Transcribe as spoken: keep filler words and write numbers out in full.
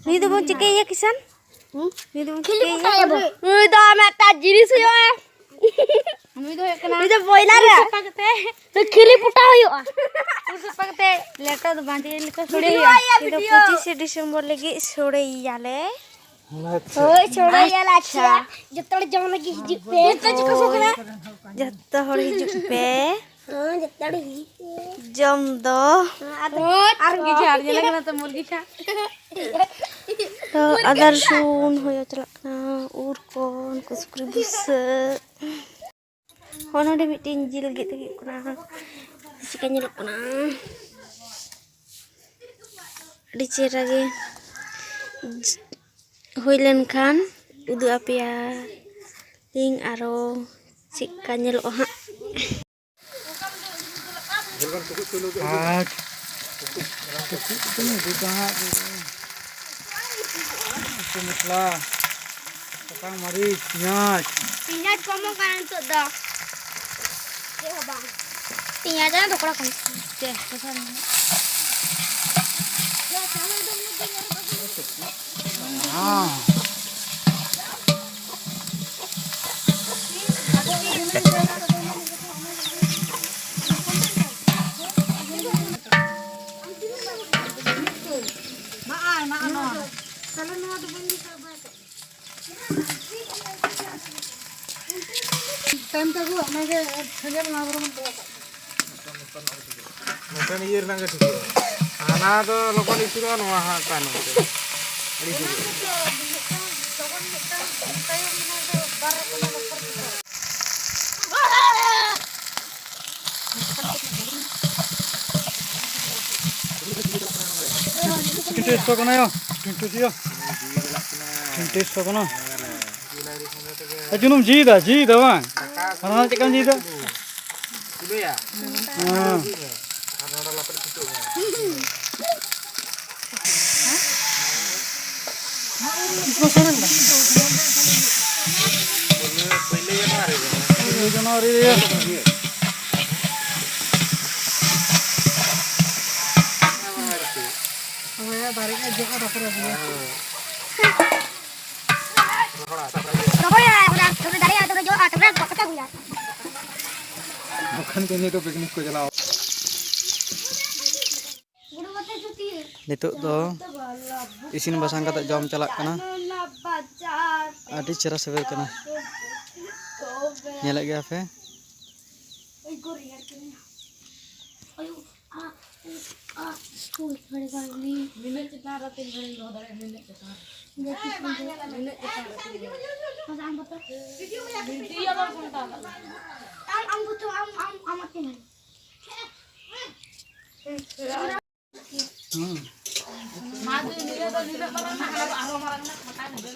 ᱱᱤᱭᱟᱹ ᱫᱚᱵᱚᱱ ᱪᱤᱠᱟᱹᱭᱮᱭᱟ ᱠᱤᱥᱟᱱ? ᱦᱩᱸ? ᱱᱤᱭᱟᱹ ᱫᱚᱵᱚᱱ ᱠᱷᱤᱞᱤ ᱪᱤᱠᱟᱹᱭᱮᱭᱟ? ᱯᱚᱴᱟᱭᱟᱵᱚ᱾ ᱱᱩᱭ ᱫᱚ ᱢᱤᱫᱴᱟᱝ ᱡᱤᱱᱤᱥ ᱦᱩᱭᱩᱜᱼᱟ᱾ ᱱᱩᱭ ᱫᱚ ᱦᱩᱭᱩᱜ ᱠᱟᱱᱟ ᱱᱩᱭ ᱫᱚ ᱵᱚᱭᱞᱟᱨ ᱩᱞ ᱨᱮ᱾ ᱥᱟᱯᱷᱟ ᱠᱟᱛᱮ ᱱᱩᱭ ᱠᱷᱤᱞᱤ ᱯᱚᱴᱟ ᱦᱩᱭᱩᱜᱼᱟ᱾ ᱩᱞ ᱥᱟᱯᱷᱟ ᱠᱟᱛᱮ ᱞᱮᱴᱚ ᱫᱚ ᱵᱟᱝ, ᱪᱮᱫ ᱞᱮᱠᱟ ᱥᱚᱲᱮ ᱵᱷᱤᱰᱤᱭᱳ ᱦᱩᱭᱩᱜᱼᱟ? ᱟᱭᱟ ᱱᱤᱭᱟᱹ ᱫᱚ ᱵᱷᱤᱰᱤᱭᱳ᱾ ᱯᱚᱸᱪᱤᱥᱮ ᱰᱤᱥᱮᱢᱵᱚᱨ ᱞᱟᱹᱜᱤᱫ ᱥᱚᱲᱮᱭᱟᱞᱮ᱾ ᱟᱪᱪᱷᱟ᱾ ᱦᱳᱭ, ᱥᱚᱲᱮᱭᱟᱞᱮ᱾ ᱟᱪᱪᱷᱟ᱾ ᱟᱪᱪᱷᱟ, ᱡᱚᱛᱚ ᱦᱚᱲ ᱡᱚᱢ ᱞᱟᱹᱜᱤᱫ ᱦᱤᱡᱩᱜ ᱯᱮ᱾ ᱦᱳᱭ, ᱡᱚᱛᱚ ᱦᱚᱲ ᱦᱤᱡᱩᱜ ᱯᱮ᱾ ᱦᱮᱸ, ᱡᱚᱛᱚ ᱦᱚᱲ ᱦᱤᱡᱩᱜ ᱯᱮ᱾ ᱡᱚᱢ ᱫᱚ᱾ ᱦᱮᱸ, ᱟᱫᱚ ᱦᱳᱭ, ᱟᱨ ᱢᱩᱨᱜᱤ ᱪᱷᱟᱲ, ᱧᱮᱞᱚᱜ ᱠᱟᱱᱟ ᱛᱚ ᱢᱩᱨᱜᱤ ᱪᱷᱟᱲ᱾ ᱛᱚ, ᱟᱫᱟᱨ ᱥᱩᱱ ᱦᱩᱭᱩᱜ ᱪᱟᱞᱟᱜ ᱠᱟᱱᱟ, ᱩᱨ ᱠᱚ, ᱩᱱᱠᱩ ᱥᱩᱠᱨᱤ ᱵᱩᱥᱟᱹᱜ᱾ ᱦᱚᱸ, ᱱᱚᱰᱮ ᱢᱤᱫᱴᱮᱱ ᱡᱤᱞ ᱜᱮᱫ ᱦᱩᱭᱩᱜ ᱠᱟᱱᱟ᱾ ᱪᱮᱫᱠᱟ ᱧᱮᱞᱚᱜ ᱠᱟᱱᱟ? ᱟᱹᱰᱤ ᱪᱮᱦᱨᱟ ᱜᱮ ᱦᱩᱭ ᱞᱮᱱᱠᱷᱟᱱ ᱩᱫᱩᱜ ᱟᱯᱮᱭᱟ ᱞᱤᱧ ᱟᱨᱚ ᱪᱮᱫᱠᱟ ᱧᱮᱞᱚᱜᱼᱟ ᱦᱟᱸᱜ᱾ ᱟᱨ ᱩᱛᱩ ᱢᱚᱥᱞᱟ, ᱥᱟᱥᱟᱝ, ᱢᱟᱹᱨᱤᱪ, ᱯᱮᱸᱭᱟᱡᱽ᱾ ᱯᱮᱸᱭᱟᱡᱽ ᱠᱚ ᱮᱢᱚᱜ ᱠᱟᱱᱟ ᱱᱤᱛᱚᱜ ᱫᱚ᱾ ᱪᱮᱫ ᱦᱚᱸ ᱵᱟᱝ᱾ ᱯᱮᱸᱭᱟᱡᱽ ᱟᱨ ᱰᱷᱚᱠᱲᱟ ᱠᱚ ᱮᱢᱚᱜ ᱠᱟᱱᱟ᱾ ᱪᱮᱫ? ᱦᱮᱸ᱾ ᱛᱟᱭᱚᱢ ᱛᱮ ᱟᱹᱜᱩ, ᱚᱱᱟᱜᱮ ᱥᱮᱸᱜᱮᱞ ᱱᱚᱣᱟ ᱵᱚᱨᱚᱝ ᱫᱚᱦᱚ ᱠᱟᱜ ᱢᱮ᱾ ᱱᱚᱝᱠᱟᱱ ᱤᱭᱟᱹ ᱨᱮᱱᱟᱜ ᱜᱮ ᱴᱷᱤᱠᱚᱜᱼᱟ᱾ ᱦᱟᱱᱟ ᱫᱚ ᱞᱚᱜᱚᱱ ᱤᱥᱤᱱᱚᱜᱼᱟ, ᱱᱚᱣᱟ ᱦᱟᱸᱜ ᱛᱟᱭᱱᱚᱢ ᱛᱮ᱾ ᱟᱹᱰᱤ ᱥᱤᱵᱤᱞ᱾ ᱴᱮᱥᱴ ᱠᱟᱱᱟ ᱭᱟ, ᱴᱮᱥᱴ ᱭᱟ᱾ ᱴᱮᱥᱴ ᱠᱟᱱᱟ᱾ ᱮ, ᱡᱩᱱᱩᱢ ᱡᱤᱣᱤ ᱫᱟ, ᱡᱤᱣᱤ ᱫᱟ ᱵᱟᱝ? ᱟᱨ ᱦᱟᱱᱟ ᱪᱮᱫ ᱠᱟᱢ ᱡᱤᱣᱤ ᱫᱟ? ᱦᱮᱸ᱾ ᱯᱩᱭᱞᱩ ᱡᱟᱱᱩᱣᱟᱨᱤ ᱨᱮ᱾ ᱨᱚᱦᱚᱭᱟ, ᱚᱱᱟ ᱛᱚᱵᱮ ᱫᱟᱨᱮᱜᱼᱟ, ᱛᱚᱵᱮ ᱡᱚᱜᱼᱟ, ᱛᱚᱵᱮ ᱜᱚᱫ ᱠᱟᱛᱮ ᱟᱹᱜᱩᱭᱟ᱾ ᱵᱟᱠᱷᱟᱱ ᱠᱚ ᱱᱤᱭᱟᱹ ᱠᱚ picnic ᱠᱚ ᱪᱟᱞᱟᱣ᱾ ᱱᱤᱛᱚᱜ ᱫᱚ ᱤᱥᱤᱱ ᱵᱟᱥᱟᱝ ᱠᱟᱛᱮ ᱡᱚᱢ ᱪᱟᱞᱟᱜ ᱠᱟᱱᱟ᱾ ᱟᱹᱰᱤ ᱪᱮᱦᱨᱟ ᱥᱤᱵᱤᱞ ᱠᱟᱱᱟ, ᱧᱮᱞᱮᱫ ᱜᱮᱭᱟ ᱯᱮ᱾ ᱱᱤᱱᱟᱹᱜ ᱪᱮᱛᱟᱱ ᱨᱮ ᱛᱤᱱ ᱜᱷᱟᱹᱲᱤᱡ ᱫᱚᱦᱚ ᱫᱟᱲᱮᱭᱟᱜᱼᱟ, ᱱᱤᱱᱟᱹᱜ ᱪᱮᱛᱟᱱ ᱨᱮ᱾ ᱱᱤᱱᱟᱹᱜ ᱪᱮᱛᱟᱱ ᱨᱮ ᱛᱤᱱ ᱜᱷᱟᱹᱲᱤᱡ᱾ ᱟᱢ ᱵᱚᱛᱚᱨ᱾ ᱵᱤᱱᱛᱤᱭᱟ ᱵᱟᱝ ᱥᱟᱱᱛᱟᱲ᱾ ᱟᱢ, ᱟᱢ ᱵᱚᱛᱚᱨ, ᱟᱢ, ᱟᱢ, ᱟᱢ ᱟᱛᱮ ᱢᱮ᱾ ᱢᱟ ᱫᱩ, ᱱᱤᱭᱟᱹ ᱫᱚ ᱱᱤᱱᱟᱹᱜ ᱢᱟᱨᱟᱝ ᱱᱟᱜ, ᱦᱟᱱᱟ ᱫᱚ ᱟᱨᱦᱚᱸ ᱢᱟᱨᱟᱝ ᱱᱟᱜ, ᱯᱷᱟᱸᱠᱟ ᱧᱚᱜ ᱜᱮ᱾